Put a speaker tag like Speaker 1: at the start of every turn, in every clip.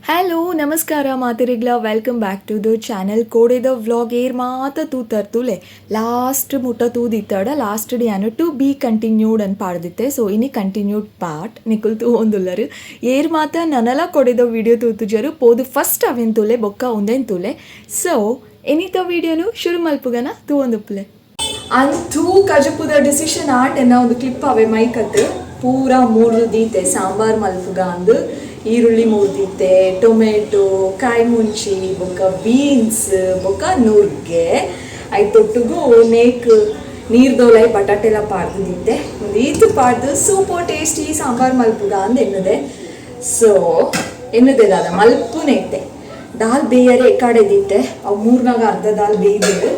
Speaker 1: Hello ನಮಸ್ಕಾರ ಮಾತೆರೆಗ್ಲ, welcome back to the channel. ಕೋಡೆದ vlog ಏರ್ ಮಾತ ತೂತರ್ತುಲೆ ಲಾಸ್ಟ್ ಮುಟ್ಟ ತೂದಿತ್ತಾಡ ಲಾಸ್ಟ್ ಡಿ ಯಾನು ಟು ಬಿ ಕಂಟಿನ್ಯೂಡ್ ಅಂತ ಪಾಡ್ದಿತ್ತೆ. ಸೊ ಇನಿ ಕಂಟಿನ್ಯೂಡ್ ಪಾರ್ಟ್ ನಿಕುಲ್ ತೂವೊಂದುಲ್ಲರು. ಏರ್ ಮಾತ ನನಲ ಕೊಡೆದ ವಿಡಿಯೋ ತೂತುಜರು ಪೋದು ಫಸ್ಟ್ ಅವೆನ್ ತೂಲೆ ಬೊಕ್ಕ ಉಂದೆನ್ ತೂಲೆ. ಸೊ ಎನಿತ ವಿಡಿಯೋನು ಶುರು ಮಲ್ಪುಗನ ತೂವೊಂದುಪ್ಪುಲೆ. ಅಂತೂ ಕಜಪುದ ಡಿಸಿಷನ್ ಆಂಡ್ ಎನ್ನ ಒಂದು ಕ್ಲಿಪ್ ಅವೆ ಮೈಕತ್ ಪೂರಾ ಮೂರು ದೀತೆ ಸಾಂಬಾರ್ ಮಲ್ಪುಗ ಅಂದು ಈರುಳ್ಳಿ ಮೂರ್ದಿತ್ತೆ, ಟೊಮೆಟೊ, ಕಾಯಿ ಮುಂಚಿ, ಬೊಕ್ಕ ಬೀನ್ಸ್, ಬೊಕ್ಕ ನುರ್ಗೆ, ಐತೊಟ್ಟುಗು ನೇಕ್ ನೀರ್ದೋಲೈ ಬಟಾಟೆಲ್ಲ ಪಾಡ್ದು ದಿತ್ತೆ. ಒಂದು ಈತು ಪಾಡ್ದು ಸೂಪರ್ ಟೇಸ್ಟಿ ಸಾಂಬಾರ್ ಮಲ್ಪುಗ ಅಂದ್ ಎನ್ನುದೆ. ಸೊ ಎನ್ನುದೆ ದಾದ ಮಲ್ಪುನೆ ಇತ್ತೆ. ದಾಲ್ ಬೇಯರೆ ಕಡೆ ದಿತ್ತೆ, ಅವು ಮೂರ್ನಾಗ ಅರ್ಧ ದಾಲ್ ಬೇಯ್ದಿದ್ದು.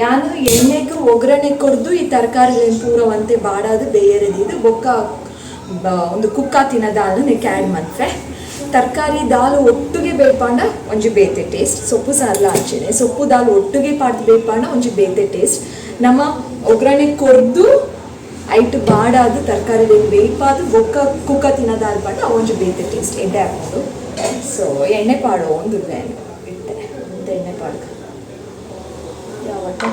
Speaker 1: ಯಾನು ಎಣ್ಣೆಗೆ ಒಗ್ಗರಣೆ ಕೊಡ್ದು ಈ ತರಕಾರಿ ಪೂರ ಒಂತೆ ಬಾಡಾದು ಬೇಯರೆ ದಿದ್ದು ಬೊಕ್ಕ ಒಂದು ಕುಕ್ಕ ತಿನ್ನ ದಾಲ್ ನೆಕ್ ಆ್ಯಡ್ ಮನ್ಫೆ. ತರಕಾರಿ ದಾಲ್ ಒಟ್ಟುಗೆ ಬೇಪಾಂಡ ಒಂಜಿ ಬೇತೆ ಟೇಸ್ಟ್, ಸೊಪ್ಪು ಸಾರ್ಲ ಅಂಚೆನೆ ಸೊಪ್ಪು ದಾಲ್ ಒಟ್ಟುಗೆ ಪಾಡ್ದು ಬೇಪಾಂಡ ಒಂಜಿ ಬೇತೆ ಟೇಸ್ಟ್. ನಮ್ಮ ಒಗ್ಗರಣೆ ಕೊರ್ದು ಐಟ್ ಬಾಡಾದು ತರಕಾರಿ ಬೇಪಾದು ಬೊಕ್ಕ ಕುಕ್ಕ ತಿನ್ನ ದಾಲ್ ಪಾಂಡ ಒಂಜಿ ಬೇತೆ ಟೇಸ್ಟ್ ಎಡ್ಡೆ ಹಾಕೊಂಡು. ಸೊ ಎಣ್ಣೆ ಪಾಡೋ ಒಂದು ಇಟ್ಟೆ ಒಂದು ಎಣ್ಣೆ ಪಾಡ್ಕ ಯಾವತ್ತ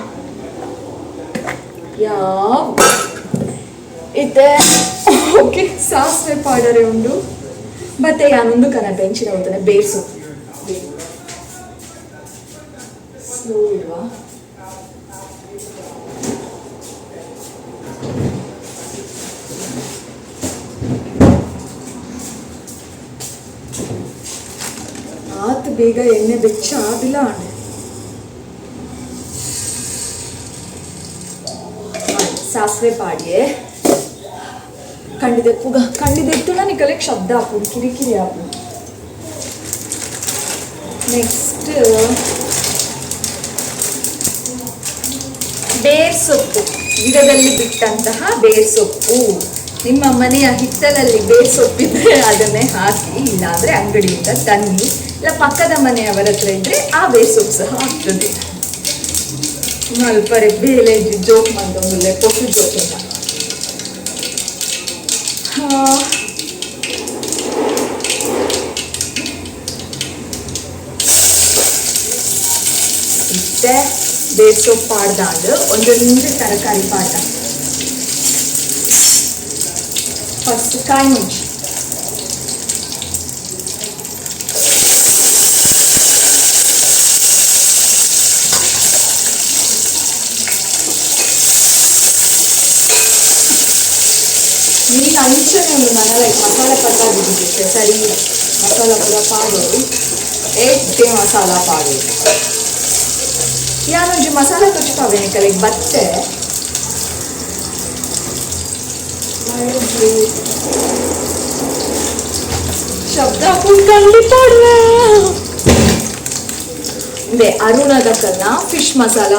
Speaker 1: ಯಾವ ಇತ್ತೆ. ಓಕೆ, ಸಾಸಿವೆ ಪಾಡರೆ ಉಂಡು. ಮತ್ತೆ ಯಾನೊಂದು ಕನ ಟೆನ್ಷನ್ ಹೋಗ್ತಾನೆ ಬೇಸು ಸ್ಲೋ ಇಡುವ. ಆತು ಬೇಗ ಎಣ್ಣೆ ಬೆಚ್ಚ ಆದಿಲ್ಲ. ಸಾಸಿವೆ ಪಾಡಿಯೆ ಕಂಡಿದೆ ಪುಗ ಕಂಡಿದೆತ್ತುನ ನಿಕಲೆಗ್ ಶಬ್ದ ಆಪುಂಡು, ಕಿರಿಕಿರಿ ಆಪುಂಡು. ನೆಕ್ಸ್ಟ್ ಬೇರ್ ಸೊಪ್ಪು, ಗಿಡದಲ್ಲಿ ಬಿಟ್ಟಂತಹ ಬೇರ್ ಸೊಪ್ಪು. ನಿಮ್ಮ ಮನೆಯ ಹಿತ್ತಲಲ್ಲಿ ಬೇರ್ ಸೊಪ್ಪಿದ್ರೆ ಅದನ್ನೇ ಹಾಕಿ, ಇಲ್ಲಾಂದ್ರೆ ಅಂಗಡಿಯಿಂದ ತನ್ನಿ, ಇಲ್ಲ ಪಕ್ಕದ ಮನೆಯವರ ಹತ್ರ ಇದ್ರೆ ಆ ಬೇರ್ ಸೊಪ್ಪು ಸಹ ಆಗ್ತದೆ. ಮಲ್ಪರೆ ಬೇಲೆ ಜೋಕ್ ಮಂತೊಂದುಲ್ಲೆ ಪೊಟ್ಟು ಜೋಕ್ ಅಂತ. ಇತ್ತೆ ಬೇರ್ ಸೊಪ್ಪು ಪಾಡ್ದಾಂಡ್ ಒಂದೊಂದು ತರಕಾರಿ ಪಾಡ್ದ. ಫಸ್ಟ್ ಕಾಯಿ ಮುಂಚಿ, ಮೀನು ಅಂಚನೆ ಒಂದು ಲೈಕ್ ಮಸಾಲೆ ಪದ್ದಾಗಿದ್ದಿತ್ತೆ ಸರಿ ಮಸಾಲ ಪೂರ ಪಾಡೋಡು, ಎಡ್ಡೆ ಮಸಾಲ ಪಾಡೋಡು. ಯಾನೊಂಜಿ ಮಸಾಲ ತೊಚ್ಪಾವೆ ನಿಕಲೆಗ್ ಬತ್ತೆ. ಶಬ್ದ ಕಂಡಿ ಪಾಡುವೆ. ಇಂದೆ ಅರುಣದಕ್ಕಲ್ನ fish masala,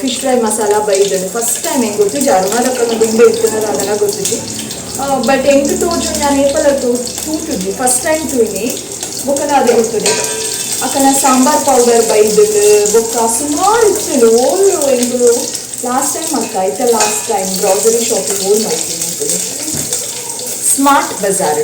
Speaker 1: fish fry masala ಬೈದಳು. ಫಸ್ಟ್ ಟೈಮ್ ಹೆಂಗೆ ಗೊತ್ತಿಜ್ಜಿ ಅರುಣದಕ್ಕಲ್ನ ದುಂಬೆ ಇತ್ತದ ಅದೆಲ್ಲ ಗೊತ್ತಿಜ್ಜಿ. ಬಟ್ ಎಂಕ್ ತೋಜು ನಾನು ಏಪಲ ತೂತುಜ್ಜಿ, ಫಸ್ಟ್ ಟೈಮ್ ತೂಯಿನಿ. ಬೊಕ್ಕನ ಅದೇ ಗೊತ್ತದೆ ಅಕ್ಕನ ಸಾಂಬಾರ್ ಪೌಡರ್ ಬೈದಳು. ಬೊಕ್ಕ ಸುಮಾರು ಇತ್ತು. ಓಲ್ ಎಂಕುಲು ಲಾಸ್ಟ್ ಟೈಮ್ ಅಕ್ಕ ಇತ್ತ ಲಾಸ್ಟ್ ಟೈಮ್ ಗ್ರಾಸರಿ ಶಾಪಿಂಗ್ ಓಲ್ ಮಾಡ್ತೀನಿ ಎಂಕುಲು ಸ್ಮಾರ್ಟ್ ಬಜಾರ್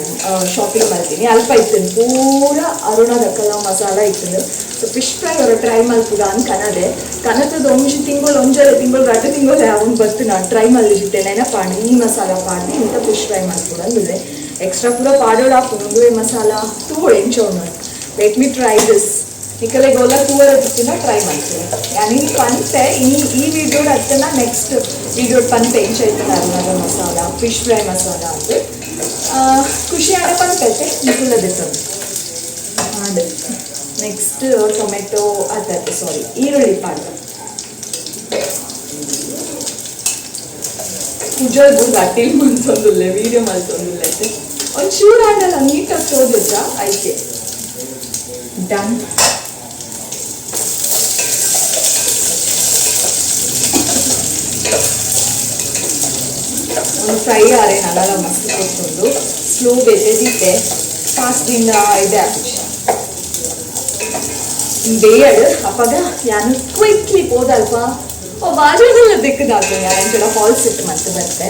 Speaker 1: ಶಾಪಿಂಗ್ ಮಲ್ತೀನಿ, ಅಲ್ಪ ಇತ್ತು ಪೂರ ಅರುಣದಕ್ಕಲ ಮಸಾಲ ಇತ್ತು. ಸೊ ಫಿಶ್ ಫ್ರೈ ಅವರ ಟ್ರೈ ಮಲ್ಪುಗ ಅಂತ ಕನದೆ ಕನತದ ಒಂಜಿ ತಿಂಗಳು ಒಂಜರೆ ತಿಂಗಳು ರಡ್ಡು ತಿಂಗಳು ಅವ್ನು ಬತ್ತು ನಾನು ಟ್ರೈ ಮಲ್ದಿತ್ತೆ ನೆನಪಾಂಡ್ ಈ ಮಸಾಲ ಪಾಡ್ದು ಇಂಥ ಫಿಶ್ ಫ್ರೈ ಮಲ್ಪುಗ ಅಂದಿದೆ. ಎಕ್ಸ್ಟ್ರಾ ಪೂರ ಪಾಡೋಳು ಹಾಕು masala ತೂವಳು ಎಂಚೋಣ. Let me try this. ನಿಕಲೆಗ್ ಓಲ ತೂವರ ತಿನ್ನ ಟ್ರೈ ಮಾಡ್ತೀನಿ ನಾನು ಇನ್ನು ಪಂತೆ ಈ ಈ ವಿಡಿಯೋಡ್ ಅತ್ತನ ನೆಕ್ಸ್ಟ್ ವಿಡಿಯೋಡ್ ಪಂತೆ ಎಂಚ ಐತನ ಅರುಣದ ಮಸಾಲ ಫಿಶ್ ಫ್ರೈ ಮಸಾಲ ಅಂತ ಖುಷಿ ಆಡ ಪಂಪೈತೆ ನಿಕುಲದಿತ್ತದು. ಅದು ನೆಕ್ಸ್ಟ್ ಟೊಮೆಟೊ ಅದ ಸಾರಿ ಈರುಳ್ಳಿ ಪಾಡ್ದ. ಕುಜಲ್ ಬುರ್ದು ಅಟ್ಟಿಲ್ ಮಲ್ತೊಂದುಲ್ಲೆ ವೀಡಿಯೋ ಮಲ್ತೊಂದುಲ್ಲೆ ಐತೆ. ಒಂಚೂರು ಆಂಡಲ ನೀಟಾಗಿ ತೋಜುಜ ಐಕೆ. ಡನ್. ಒಂದು ಫ್ರೈ ಆರೆ ನಲ್ಲ ಮಸ್ತ್ ಕೊಟ್ಟೊಂದು ಸ್ಲೋ ಬೇತೆ ದಿತ್ತೆ ಫಾಸ್ಟಿಂದ ಇದೆ ಆಪುಜಿ ಬೇಯಡ್. ಅಪಗ ಯಾನು ಕ್ವಿಕ್ಲಿ ಪೋದಲ್ಪ ಓ ಬಾಜುದೆಲ್ಲ ದಿಕ್ಕದಾಕು ಯಾನ್ ಹಾಲ್ ಸಿಟ್ ಮತ್ತೆ ಬರ್ತೆ.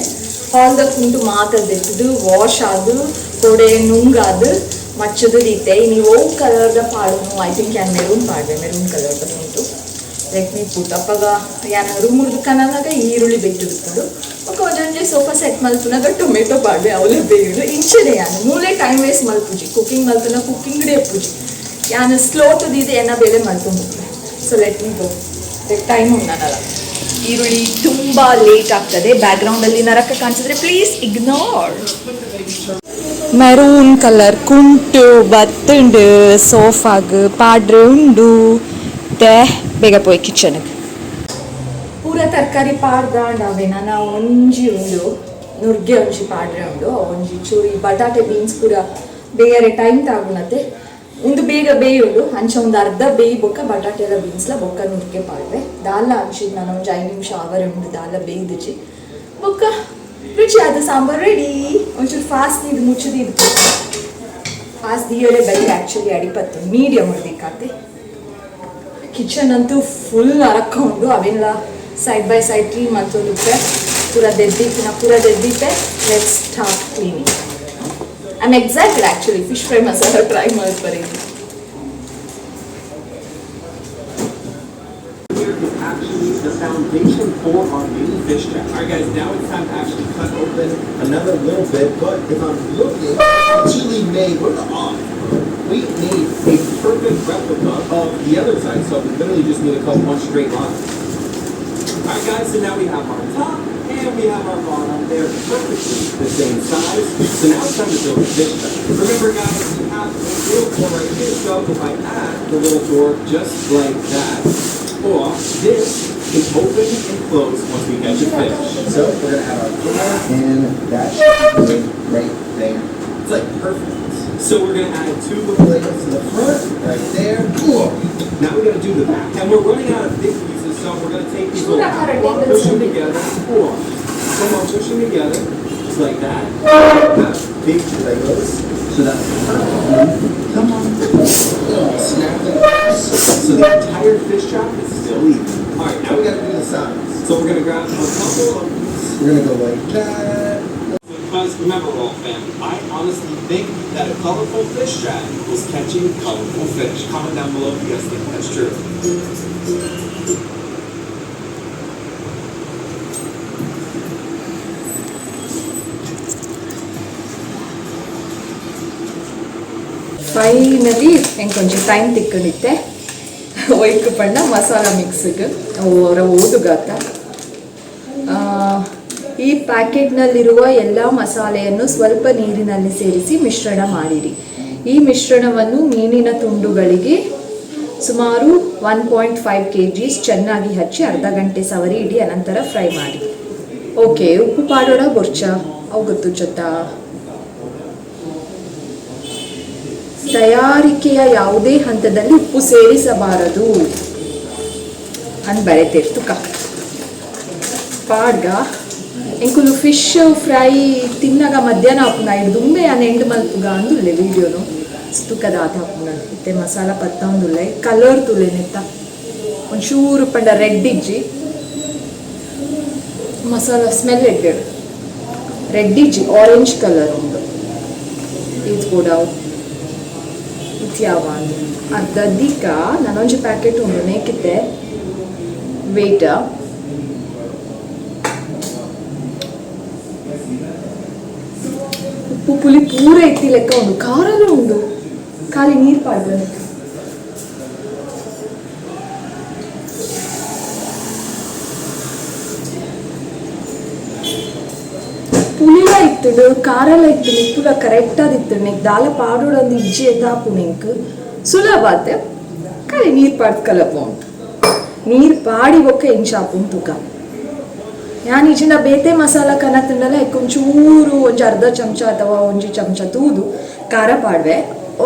Speaker 1: ಹಾಲ್ದ ಕುಂಟು ಮಾತ ದೆತ್ತದು ವಾಶ್ ಆದು ಕೊಡೆ ನುಂಗಾದು ಮಚ್ಚದು ದೀತೆ. ನೀವು ಓ ಕಲರ್ದ ಪಾಡುನು? I think ಯಾನ್ ಮೆರೂನ್ ಪಾಡ್ವೆ. ಮೆರೂನ್ ಕಲರ್ದ ಉಂಟು. Let me put. ಅಪ್ಪಗ ಯಾನ್ ರೂಮುರ್ದು ಕನನಾಗ ಈರುಳ್ಳಿ ಬೆಟ್ಟುದುಪ್ಪುಂಡು. ಬೊಕ್ಕ ಒಂಜೊಂಜೆ ಸೋಫಾ ಸೆಟ್ ಮಲ್ಪುನಾಗ ಟೊಮೆಟೊ ಪಾಡ್ವೆ, ಅವಲೇ ಬೇಯುಡು. ಇಂಚನೆ ಯಾನ್ ಮೂಲೆ ಟೈಮ್ ವೇಸ್ಟ್ ಮಲ್ಪುಜಿ. ಕುಕಿಂಗ್ ಮಲ್ಪುನ ಕುಕ್ಕಿಂಗ್ ಎಪ್ಪುಜಿ. ಯಾನ್ ಸ್ಲೋ ಟು ದೀದೆ ಎನ್ನ ಬೇಲೆ ಮಲ್ತೊಂದು. So let me go, time ಉಂಡನಲ್ಲ. ಈರುಳ್ಳಿ ತುಂಬ ಲೇಟ್ ಆಗ್ತದೆ. ಬ್ಯಾಕ್ಗ್ರೌಂಡಲ್ಲಿ ನರಕ ಕಾಣಿಸಿದ್ರೆ ಪ್ಲೀಸ್ ಇಗ್ನೋರ್. ಮೆರೂನ್ ಕಲರ್ ಕುಂಟು ಬತ್ತುಂಡು, ಸೋಫಾಗ್ ಪಾಡ್ರೆ ಉಂಡು. ತೇ ಬೇಗ ಪೋಯ್ ಕಿಚನ್ಗೆ. ಪೂರ ತರಕಾರಿ ಪಾಡ್ದಾಂಡ ಅವೆ ನನ್ನ ಒಂಜಿ ಉಂಡು, ನುರ್ಗೆ ಒಂಜಿ ಪಾಡ್ರೆ ಉಂಡು. ಒಂಜಿ ಚೂರಿ ಬಟಾಟೆ ಬೀನ್ಸ್ ಪೂರ ಬೇಯರೆ ಟೈಮ್ ತಾಗುನತೆ. ಒಂದು ಬೇಗ ಬೇಯುಂಡು. ಅಂಚ ಒಂದು ಅರ್ಧ ಬೇಯಿ ಬೊಕ್ಕ ಬಟಾಟೆ ಎಲ್ಲ ಬೀನ್ಸ್ಲ ಬೊಕ್ಕ ನುರ್ಗೆ ಪಾಡ್ವೆ. ದಾಲ ಅಂಚಿದ್ ನಾನು ಒಂಜಿ 5 ನಿಮಿಷ ಅವರೆ ಉಂಡು. ದಾಲ ಬೇಯ್ದಿಜಿ. ಬೊಕ್ಕ ರುಚಿ ಆದ ಸಾಂಬಾರ್ ರೆಡಿ. ಒಂಚೂರು ಫಾಸ್ಟ್ ಇದು ಮುಚ್ಚದಿ. ಇದು ಫಾಸ್ಟ್ ದಿಯರೆ ಬೆಲ್ಲ ಆ್ಯಕ್ಚುಲಿ ಅಡಿಪತ್ತು ಮೀಡಿಯಮ್ ಇರ್ಬೇಕಾತೆ. ಕಿಚನ್ ಅಂತೂ ಫುಲ್ ಅರಕ ಉಂಡು. ಅವೆಲ್ಲ ಸೈಡ್ ಬೈ ಸೈಡ್ ಕ್ಲೀನ್ ಮಲ್ತೊಂದುಪ್ಪೆ. ಪೂರ ದೆದ್ದಿತ್ತಿನ ಪೂರ ದೆದ್ದಿತ್ತೆ. Let's start cleaning. I am excited actually, fish fry masala try ಮಾಡ್ತಾರೆ.
Speaker 2: Here is actually the foundation for our mini fish trap. All right, guys, now it's time to actually cut open another little bit. But if I'm looking, actually made, what are the odds? We made a perfect replica of the other side, so we literally just need to cut one straight line. All right, guys, so now we have our top and we have our bottom. They're perfectly the same size. So now it's time to build the fish trap. Remember, guys, we have a little door right here. So if I add the little door just like that, or this can open and close once we catch a fish.
Speaker 3: So we're gonna add our door, and that should be good right there.
Speaker 2: It's like perfect. So we're gonna add two little
Speaker 3: Legos to the front, right there. Cool.
Speaker 2: Now we gotta do the back. And we're running out of big pieces, so we're gonna take these
Speaker 1: Sure,
Speaker 2: little
Speaker 1: I had a
Speaker 2: push
Speaker 1: table
Speaker 2: them together. Four. Come on, push them together. Just like that.
Speaker 3: Have big Legos, so that's perfect. Come on. Snap it.
Speaker 2: So the entire fish trap is still even. All right,
Speaker 3: Now
Speaker 2: now
Speaker 3: we
Speaker 2: we got.
Speaker 3: gotta do the sides.
Speaker 2: So we're gonna grab a couple of these.
Speaker 3: We're gonna go like that.
Speaker 2: Because remember, Roll fam, I honestly think that a colorful fish trap was catching colorful fish. Comment down below if you guys think that's true.
Speaker 1: Finally ಎಂಕೊಂಚ time ತಿಕ್ಕಣಿತ್ತೆ. ಒಯ್ಕ್ ಪಂಡ ಮಸಾಲ ಮಿಕ್ಸಿಗೆ ಅವರ ಓದುಗಾತ. ಈ ಪ್ಯಾಕೆಟ್ನಲ್ಲಿರುವ ಎಲ್ಲ ಮಸಾಲೆಯನ್ನು ಸ್ವಲ್ಪ ನೀರಿನಲ್ಲಿ ಸೇರಿಸಿ ಮಿಶ್ರಣ ಮಾಡಿರಿ. ಈ ಮಿಶ್ರಣವನ್ನು ಮೀನಿನ ತುಂಡುಗಳಿಗೆ ಸುಮಾರು 1.5 ಕೆಜಿಸ್ ಚೆನ್ನಾಗಿ ಹಚ್ಚಿ ಅರ್ಧ ಗಂಟೆ ಸವರಿ ಇಡಿ. ಅನಂತರ ಫ್ರೈ ಮಾಡಿ. ಓಕೆ, ಉಪ್ಪು ಪಾಡೋಣ ಬೊರ್ಚ ಅವು ಗೊತ್ತು ಜೊತ. ತಯಾರಿಕೆಯ ಯಾವುದೇ ಹಂತದಲ್ಲಿ ಉಪ್ಪು ಸೇರಿಸಬಾರದು ಅಂತ ಬರೆತೇರ್. ತುಕ ಪಾಡ್ಗ. ಎಂಕುಲು ಫಿಶ್ ಫ್ರೈ ತಿನ್ನಾಗ ಮಧ್ಯಾಹ್ನ ಆಪುಂಡು. ಐಡ್ ದುಂಬೆ ಯಾನ್ ಎಂಡ್ ಮಲ್ಪುಗ ಅಂದುಲ್ಲೆ ವೀಡಿಯೋನು. ತುಕದ ಆತ ಹಾಪುಂಡು. ಇತ್ತೆ ಮಸಾಲ ಪತ್ತೊಂದುಲ್ಲೆ. ಕಲರ್ ತುಲೆ ನೆತ್ತ ಒಂಚೂರು ಪಂಡ ರೆಡ್ ಇಜ್ಜಿ. ಮಸಾಲ ಸ್ಮೆಲ್ ಎಡ್ಡೆಡು. ರೆಡ್ ಇಜ್ಜಿ, ಆರೆಂಜ್ ಕಲರ್ ಉಂಡು. ಇದು ಕೂಡ ಇತ್ಯಾವ ಅರ್ಧ ದೀಕ ನಾನೊಂಜಿ ಪ್ಯಾಕೆಟ್ ಉಂಡು ನೇಕಿತ್ತೆ. ವೇಟ್. ಉಪ್ಪು ಪುಲಿ ಪೂರ ಎತ್ತಿ ಲೆಕ್ಕ ಉಂಡು. ಖಾರಲೂ ಉಂಡು. ಖಾಲಿ ನೀರು ಪಾಡ್ದು. ಪುಲಿಲ ಇತ್ತುಂಡು, ಖಾರಲ ಇತ್ತು, ಉಪ್ಪುಲ ಕರೆಕ್ಟ್ ಆದಿತ್ತು. ನೆಕ್ ದಾಲ ಪಾಡೋಡು ಇಜ್ಜಿ ಎದ್ದಾಪು. ನೆಂಕ್ ಸುಲಭ ಆತೆ. ಖಾಲಿ ನೀರು ಪಾಡ್ದು ಕಲಪ ಉಂಟು. ನೀರು ಪಾಡಿ ಬೊಕ್ಕ ಎಂಚ ಆಪುಂಡು ತುಕ. ಯಾನ್ ಇಜಿಂಡ ಬೇತೆ ಮಸಾಲ ಕನತುಂಡಲ ಒಂಚೂರು ಒಂಜಿ ಅರ್ಧ ಚಮಚ ಅಥವಾ ಒಂಜಿ ಚಮಚ ತೂದು ಖಾರ ಪಾಡ್ವೆ.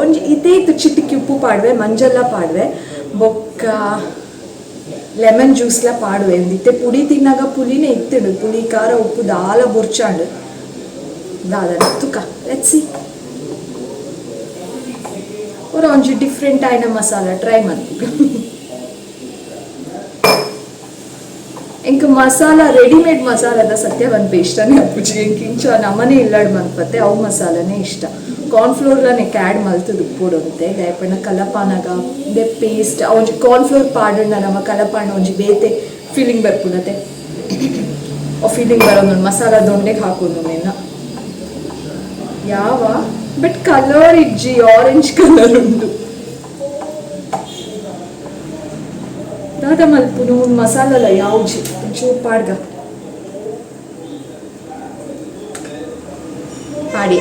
Speaker 1: ಒಂಜಿ ಇದೇ ಇತ್ತು ಚಿಟಿಕಿ ಉಪ್ಪು ಪಾಡ್ವೆ, ಮಂಜಲ್ಲ ಪಾಡ್ವೆ, ಬೊಕ್ಕ ಲೆಮನ್ ಜ್ಯೂಸ್ಲ ಪಾಡುವೆ. ಇತ್ತೆ ಪುಡಿ ತಿನ್ನಾಗ ಪುಲಿನೇ ಇತ್ತುಂಡು. ಪುಲಿ ಖಾರ ಉಪ್ಪು ದಾಲ ಬೊರ್ಚಾಂಡು ದಾದ ತುಕ. Let's see. ಒರ ಒಂಜಿ ಡಿಫ್ರೆಂಟ್ ಆಯ್ನ ಮಸಾಲ ಟ್ರೈ ಮಲ್ಪುಗ. ಎಂಕ್ ಮಸಾಲ ರೆಡಿಮೇಡ್ ಮಸಾಲದ ಸತ್ಯ ಪನ್ಪೆ ಇಷ್ಟನೇ ಅಪ್ಪುಜಿ. ಎಂಕ್ ಇಂಚ ನಮನೆ ಇಲ್ಲಡ್ ಮನ್ಪತ್ತೆ ಅವು ಮಸಾಲನೇ ಇಷ್ಟ. ಕಾರ್ನ್ಫ್ಲೋರ್ಲನೆ ಆ್ಯಡ್ ಮಲ್ತುದು ಉಪ್ಪೊಡಂತೆ ದಾಯೆಪಂಡ ಕಲಪಾನಗ ಇಂದೆ ಪೇಸ್ಟ್ ಒಂಜಿ ಕಾರ್ನ್ಫ್ಲೋರ್ ಪಾಡಂಡ ನಮ ಕಲಪಾಂಡ ಒಂಜಿ ಬೇತೆ ಫೀಲಿಂಗ್ ಬರ್ಪುಂಡತೆ. ಆ ಫೀಲಿಂಗ್ ಬರೋದು ಮಸಾಲ ದೊಂಡೆಗೆ ಹಾಕೋದು ನೆನ್ನ ಯಾವ ಬಟ್ ಕಲರ್ ಇಜ್ಜಿ, ಆರೆಂಜ್ ಕಲರ್ ಉಂಡು. ದಾದ ಮಲ್ಪುನು ಮಸಾಲಲ ಯಾವ್ಜಿ ಒಂಚೂರು ಪಾಡ್ಗ ಪಾಡಿ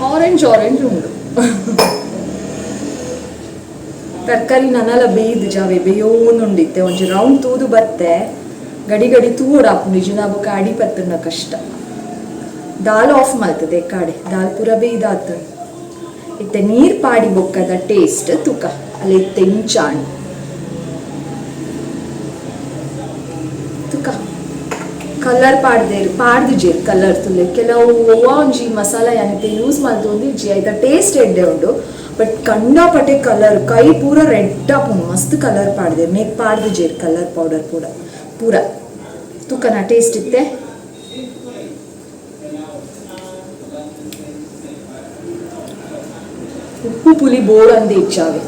Speaker 1: ಆರೆಂಜ್ ಆರೆಂಜ್ ಉಂಡು. ತರಕಾರಿ ನನಲ ಬೇಯ್ದು ಜಾವೆ ಬೇಯೋನುಂಡಿತ್ತೆ ಒಂಜಿ ರೌಂಡ್ ತೂದು ಬತ್ತೆ ಗಡಿ ಗಡಿ ತೂವೊಡಾಪುಂಡು ಇಜ್ಜಿಂಡ ಬೊಕ ಅಡಿ ಪತ್ತುಂಡ ಕಷ್ಟ. ದಾಲ್ ಆಫ್ ಮಲ್ತದೆ ಕಾಡೆ ದಾಲ್ ಪೂರ ಬೇಯ್ದಾತು. ಇತ್ತೆ ನೀರ್ ಪಾಡಿ ಬೊಕ್ಕದ ಟೇಸ್ಟ್ ತೂಕ ಅಲ್ಲಿ ಇತ್ತೆ ಇಂಚಾಂಡ್ ತೂಕ ಕಲರ್ ಪಾಡ್ದೇರ್ ಪಾಡ್ದಿಜೆರ್ ಕಲರ್ ತುಲೆ ಕೆಲವು ಒವ್ವಾ ಒಂಜಿ ಮಸಾಲ ಯಾನಿತ್ತೆ ಯೂಸ್ ಮಲ್ತೊಂದು ಇಜ್ಜಿ ಐತ ಟೇಸ್ಟ್ ಎಡ್ಡೆ ಉಂಡು ಬಟ್ ಕಂಡಾಪಟ್ಟೆ ಕಲರ್ ಕೈ ಪೂರ ರೆಡ್ ಆಪುಂಡು ಮಸ್ತ್ ಕಲರ್ ಪಾಡ್ದೇರ್ ಮೇಕ್ ಪಾಡ್ದಿಜೆರ್ ಕಲರ್ ಪೌಡರ್ ಪೂರ ಪೂರ ತೂಕನ ಟೇಸ್ಟ್ ಇತ್ತೆ. ಉಪ್ಪು ಪುಲಿ ಬೋಡಂದೆ ಇಚ್ಚಾವೆ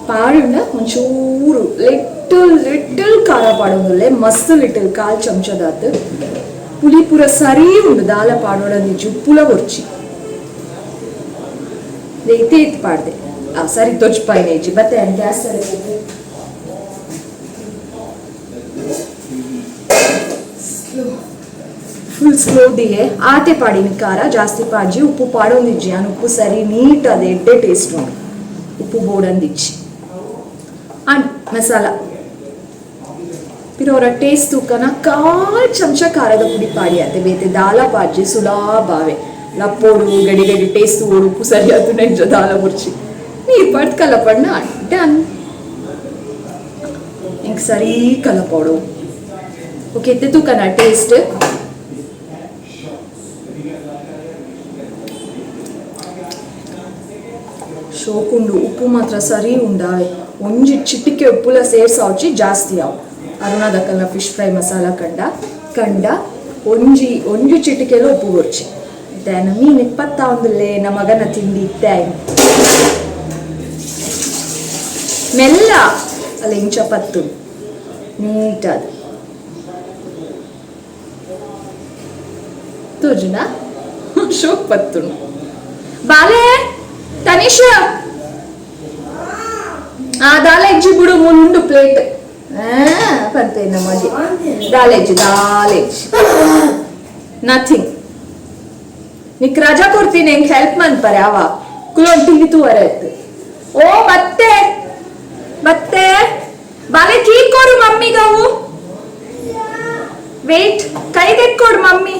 Speaker 1: ಪಾಡುಂಡ ಒಂಚೂರು ಲಿಟಲ್ ಲಿಟಲ್ ಖಾರ ಪಾಡೊಂದುಲ್ಲೆ ಮಸ್ತ್ ಲಿಟಲ್ ಕಾಲ್ ಚಮಚದಾತ್ ಪುಲಿ ಪೂರ ಸರಿ ಉಂಡು ದಾಲ ಪಾಡೋಡಂದಿಜ್ಜಿ ಉಪ್ಪುಲ ಬೊರ್ಚಿ ಇತ್ತೆ ಇತ್ತು ಪಾಡ್ದೆ ಆ ಸರಿ ತೊಜ್ಪಾಯಿನ ಇಜ್ಜಿ ಬತ್ತೆ ಗ್ಯಾಸ್ ಸರಿ ಫುಲ್ ಸ್ಲೋ ದಿಯೆ ಆತೆ ಪಾಡಿನ ಖಾರ ಜಾಸ್ತಿ ಪಾಡ್ಜಿ ಉಪ್ಪು ಪಾಡೊಂದಿಜ್ಜಿ ಆನ್ ಉಪ್ಪು ಸರಿ ನೀಟ್ ಅದು ಎಡ್ಡೆ ಟೇಸ್ಟ್ ಉಂಡು ಉಪ್ಪು ಬೋಡಂದಿಜ್ಜಿ ಅಂಡ್ ಮಸಾಲ ಪಿರ ಟೇಸ್ಟ್ ತೂಕನ ಕಾಲ್ ಚಮಚ ಖಾರದ ಪುಡಿ ಪಾಡಿ ಆತೆ ಬೇತೆ ದಾಲ ಪಾಡ್ಜಿ ಸುಲಾ ಬಾವೆ ಲಪ್ಪೋಡು ಗಡಿ ಗಡಿ ಟೇಸ್ಟ್ ಓಡು ಉಪ್ಪು ಸರಿ ಆತು ನೆಂಜ ದಾಲ ಬುರ್ಚಿ ನೀರು ಪಾಡ್ ಕಲಪಣ್ಣ ಡನ್. ಇಂಕ್ ಸರಿ ಕಲಪೋಡು ಓಕೆ ಇತ್ತೆ ತೂಕನ ಟೇಸ್ಟ್. ಶೋಕುಂಡು ಉಪ್ಪು ಮಾತ್ರ ಸರಿ ಉಂಡಾವೆ ಒಂಜಿ ಚಿಟಿಕೆ ಉಪ್ಪುಲ ಸೇರ್ಸಾವ್ಚಿ ಜಾಸ್ತಿ ಆವು ಅರುಣಾದಕ್ಕಲ್ನ ಫಿಶ್ ಫ್ರೈ ಮಸಾಲ ಕಂಡ ಕಂಡ ಒಂಜಿ ಒಂಜಿ ಚಿಟಿಕೆಲ ಉಪ್ಪು ಬೊರ್ಚಿ ಇತ್ತೆ ಮೀನು ಇಪ್ಪತ್ತ ಒಂದುಲ್ಲೆ ನಮ್ಮ ಮಗನ ತಿಂಡಿ ಇತ್ತೆ ಮೆಲ್ಲ ಅಲ್ಲ ಇಂಚ ಪತ್ತು ನೀಟಾದ ತೋಜುನಾ ಶೋಕ್ ಪತ್ತುಂಡು ಬಾಲೆ ತನಿಷ ಆ ದಾಲೆಜ್ಜಿ ಬಿಡು ಮುಂಡು ಪ್ಲೇಟ್ ಪಂತೇನ ಮಗೆ ದಾಲೆಜ್ಜಿ ದಾಲೆಜ್ಜಿ ನಥಿಂಗ್ ನಿಕ್ ರಜಾ ಕೊಡ್ತೀನಿ ಹೆಂಗ್ ಹೆಲ್ಪ್ ಮನ್ಪರೆ ಅವ ಕುಲೊಂದು ಟಿವಿ ತೂವರೆ ಆಯ್ತು. ಓ ಬತ್ತೆ ಬತ್ತೆ ಬಾಲೆ ಕೀ ಕೊಡು ಮಮ್ಮಿಗವು ವೇಟ್ ಕೈ ತೆಕ್ಕೊಡು ಮಮ್ಮಿ.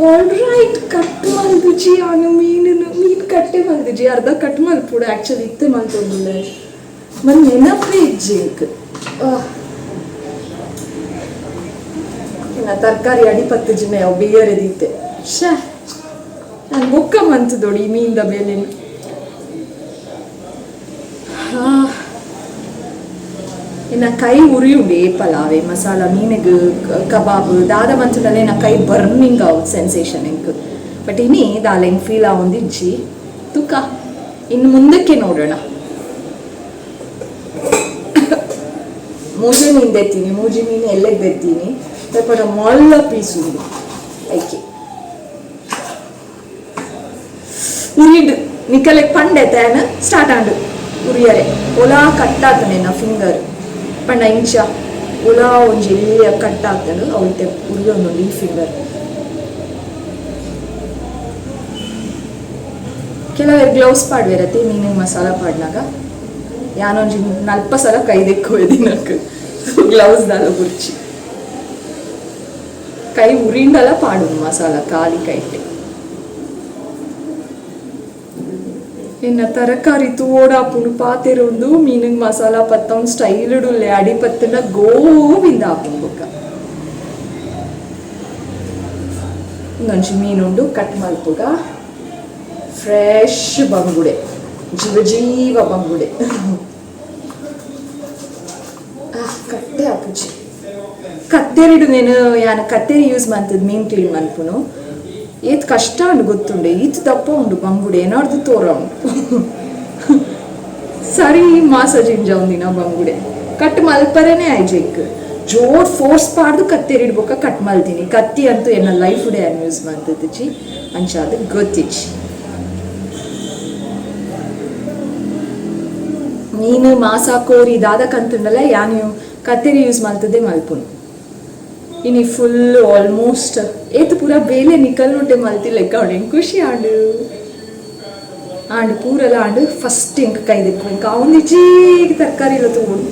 Speaker 1: ಆಲ್ ರೈಟ್ ಕಟ್ ಮಲ್ದುಜಿ ಆನು ಮೀನು ಮೀನು ಕಟ್ಟೆ ಮಲ್ದುಜಿ ಅರ್ಧ ಕಟ್ ಮಲ್ಪುಡು ಆಕ್ಚುಲಿ ಇತ್ತೆ ಮಲ್ತೊಂದುಲ್ಲೆ ಮನ್ ನೆನಪೇ ಇಜ್ಜಿ ಎಂಕ್. ಇನ್ನ ತರಕಾರಿ ಅಡಿ ಪತ್ತು ಜಿನ ಅವು ಬೇಯರೆ ದೀತೆ ಶ್ಯಾ ನಾನು ಬೊಕ್ಕ ಮಂತದೊಡಿ ಮೀನ್ದ ಬೇಲೆನ್. ಇನ್ನ ಕೈ ಉರಿಯುಂಡು ಏಪಲಾವೆ ಮಸಾಲ ಮೀನಿಗೆ ಕಬಾಬ್ ದಾದ ಮಂತುಂಡಲೆ ನಾ ಕೈ ಬರ್ನಿಂಗ್ ಆವು ಸೆನ್ಸೇಷನ್ ಎಂಕ್. ಬಟ್ ಇನಿ ದಾಲ ಎಂಕ್ ಫೀಲ್ ಆವೊಂದಿಜ್ಜಿ ತುಕ ಇನ್ನು ಮುಂದಕ್ಕೆ ನೋಡೋಣ. ಮೂಜಿ ಮೀನು ದೆತ್ತೀನಿ ಮೂಜಿ ಮೀನು ಎಲ್ಲೆಗೆ ದೆತ್ತೀನಿ ತಪ್ಪಡ ಮೊಲ್ಲ ಪೀಸ್ ಉಂಡು ಐಕೆ ಉರಿಡ್ ನಿಕಲೆಗ್ ಪಂಡೆ ತೇನ ಸ್ಟಾರ್ಟ್ ಆಂಡು ಉರಿಯರೆ ಒಲಾ ಕಟ್ಟಾತನೆ ನಾ ಫಿಂಗರ್ ಪಂಡ ಇಂಚ ಒಲಾ ಒಂಜಿ ಎಲ್ಯ ಕಟ್ಟಾತಂಡು ಅವು ಇತ್ತೆ ಉರಿಯೊಂದುಂಡು ಈ ಫಿಂಗರ್. ಕೆಲವರು ಗ್ಲೌಸ್ ಪಾಡ್ವೆರತ್ತೆ ಮೀನಿಗೆ ಮಸಾಲ ಪಾಡ್ನಾಗ ಯಾನೊಂಜಿ ನಲ್ಪ ಸಲ ಕೈ ದೆಕ್ಕುವೆ ದಿನಕ್ ಗ್ಲೌಸ್ ದಾಲ ಬುರ್ಚಿ ಕೈ ಉರಿಂಡಲ ಪಾಡುನು ಮಸಾಲ ಖಾಲಿ ಕೈಟೆ. ಇನ್ನ ತರಕಾರಿ ತೂವೊಡಾಪುಂಡು ಪಾತೆರೊಂದು ಮೀನಿಗೆ ಮಸಾಲ ಪತ್ತೊಂದು ಸ್ಟೈಲ್ ಉಲ್ಲೆ ಅಡಿ ಪತ್ತುಂಡ ಗೋವಿಂದ ಆಪುಂಡು ಬೊಕ್ಕ. ಇಂದೊಂಜಿ ಮೀನುಂಡು ಕಟ್ ಮಲ್ಪುಗ ಫ್ರೆಶ್ ಬಂಗುಡೆ ಜೀವ ಜೀವ ಬಂಗುಡೆ. ಕಟ್ಟೆ ಆಪುಜಿ ಕತ್ತೆರಿಡು నేను ಯಾನ ಕತ್ತೆರಿ ಯೂಸ್ ಮಂತದ ಮೀನ್ ಕ್ಲೀನ್ ಮನ್ಪುನು ಏತ್ ಕಷ್ಟ ಉಂಡು ಗೊತ್ತುಂಡೆ ಈತ್ ದಪ್ಪ ಉಂಡು ಬಂಗುಡೆ ಏನಾರ್ದು ತೋರ ಉಂಡು ಸರಿ ಮಾಸ ಜಿಂಜ ಒಂದಿನ ಬಂಗುಡೆ ಕಟ್ ಮಲ್ಪರೇನೆ ಆಯ್ಜೆಕ್ ಜೋರ್ ಫೋರ್ಸ್ ಪಾಡ್ದು ಕತ್ತೆರಿಡ್ಬೋಕ ಕಟ್ ಮಲ್ತೀನಿ ಕತ್ತಿ ಅಂತೂ ಎನ್ನ ಲೈಫ್ ಡೇ ಯೂಸ್ ಮಂತದಿಜಿ ಅಂಚ ಅದು ಗೊತ್ತಿಜ್ಜಿ ಮೀನು ಮಾಸ ಕೋರಿ ದಾದ ಕಂತುಂಡಲ ಯಾನು ಕತ್ತೆರಿ ಯೂಸ್ ಮಲ್ತದೆ ಮಲ್ಪುನು ಇನಿ ಫುಲ್ ಆಲ್ಮೋಸ್ಟ್ ಏತ್ ಪೂರ ಬೇಲೆ ನಿಕಲ್ ನೋಟೆ ಮಲ್ತಿ ಲೆಕ್ಕ ಉಂಡು ಖುಷಿ ಆಂಡು ಆಂಡ್ ಪೂರೆಲ್ಲ ಆಂಡು ಫಸ್ಟ್ ಇಂಕ್ ಕೈ ದಿಕ್ಕು ಇಂಕ ಅವಂದಿಜಿ ತರಕಾರಿ ಇಲ್ಲ ತಗೊಂಡು.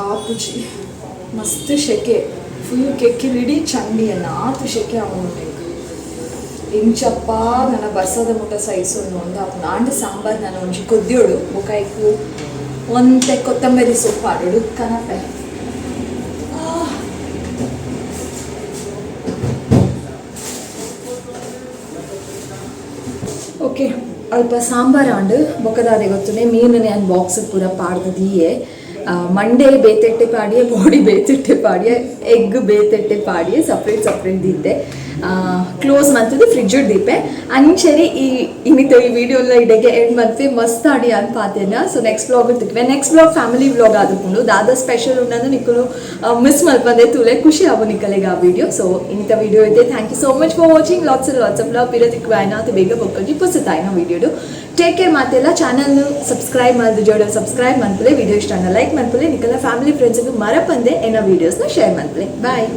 Speaker 1: ಆಪುಜಿ ಮಸ್ತ್ ಶೆಕೆ ಫುಲ್ ಕೆಕ್ಕಿ ರಿಡಿ ಚಂಡಿಯನ್ನ ಆತು ಶೆಕೆ ಅವನು ಇಂಚಪ್ಪ ನನ್ನ ಬರ್ಸದ ಮುಟ್ಟ ಸೈಸೋನು ಒಂದು ಅಪ್ಪ ನಾಂಡು ಸಾಂಬಾರ್ ನಾನು ಒಂಜಿ ಕೊದ್ಯೋಡು ಬೊಕಾಯ್ಕು ಒಂತೆ ಕೊತ್ತಂಬರಿ ಸೊಪ್ಪು ಆಡೋಡು ಕನಪೆ. ಓಕೆ ಅಲ್ಪ ಸಾಂಬಾರ್ ಆಂಡು ಬೊಕ್ಕದಾದೆ ಗೊತ್ತುನೆ ಮೀನು ನಾನು ಬಾಕ್ಸ್ ಪೂರ ಪಾಡ್ದದಿಯೇ ಮಂಡೆ ಬೇತೆಟ್ಟೆ ಪಾಡಿಯೆ ಬಾಡಿ ಬೇತೆಟ್ಟೆ ಪಾಡಿಯೆ ಎಗ್ ಬೇತೆಟ್ಟೆ ಪಾಡಿಯೆ ಸಪ್ರೇಟ್ ಸಪ್ರೇಟ್ ದಿದ್ದೆ ಕ್ಲೋಸ್ ಮಂತದ್ದು ಫ್ರಿಜ್ ದೀಪೆ ಅಂಚೆನೆ ಈ ಇನ್ನಿತ ಈ ವಿಡಿಯೋ ಇಡಗೆ ಎಂಡ್ ಮಂತ್ವಿ ಮಸ್ತ್ ಆಡಿ ಅಂತ ಪಾತೇನ. ಸೊ ನೆಕ್ಸ್ಟ್ ವ್ಲಾಗ್ ತಿಕ್ವೆ ನೆಕ್ಸ್ಟ್ ವ್ಲಾಗ್ ಫ್ಯಾಮಿಲಿ ವ್ಲಾಗ್ ಆದುಕೊಂಡು ದಾದ ಸ್ಪೆಷಲ್ ಉಂಡಂದು ನಿಕ್ಕಲು ಮಿಸ್ ಮಲ್ಪಂದೆ ತೂಲೆ ಖುಷಿ ಆವು ನಿಕ್ಕಲೆಗೆ ಆ ವಿಡಿಯೋ. ಸೊ ಇನ್ನಿತ ವಿಡಿಯೋ ಇದೆ. Thank you so much for watching. Lots and lots of love ಪಿರ ತಿಕ್ವೆ ಆಯ್ನ ಅದು ಬೇಗ ಬೊಕ್ಕಿ ಪುಸ್ತತಾಯ್ನ ವಿಡಿಯೋಡು. ಟೇಕ್ ಕೇರ್ ಮಾತೆಲ್ಲ. ಚಾನಲ್ ಸಬ್ಸ್ಕ್ರೈಬ್ ಮಾಡಿದ ಜೋಡ ಸಬ್ಸ್ಕ್ರೈಬ್ ಮನ್ಪುಲೆ, ವಿಡಿಯೋ ಇಷ್ಟ ಲೈಕ್ ಮನ್ಪುಲೆ, ನಿಕಲ ಫ್ಯಾಮಿಲಿ ಫ್ರೆಂಡ್ಸ್ಗೆ ಮರಪಂದೆ ಏನೋ ವೀಡಿಯೋಸ್ನ ಶೇರ್ ಮನ್ಪುಲೆ. ಬಾಯ್.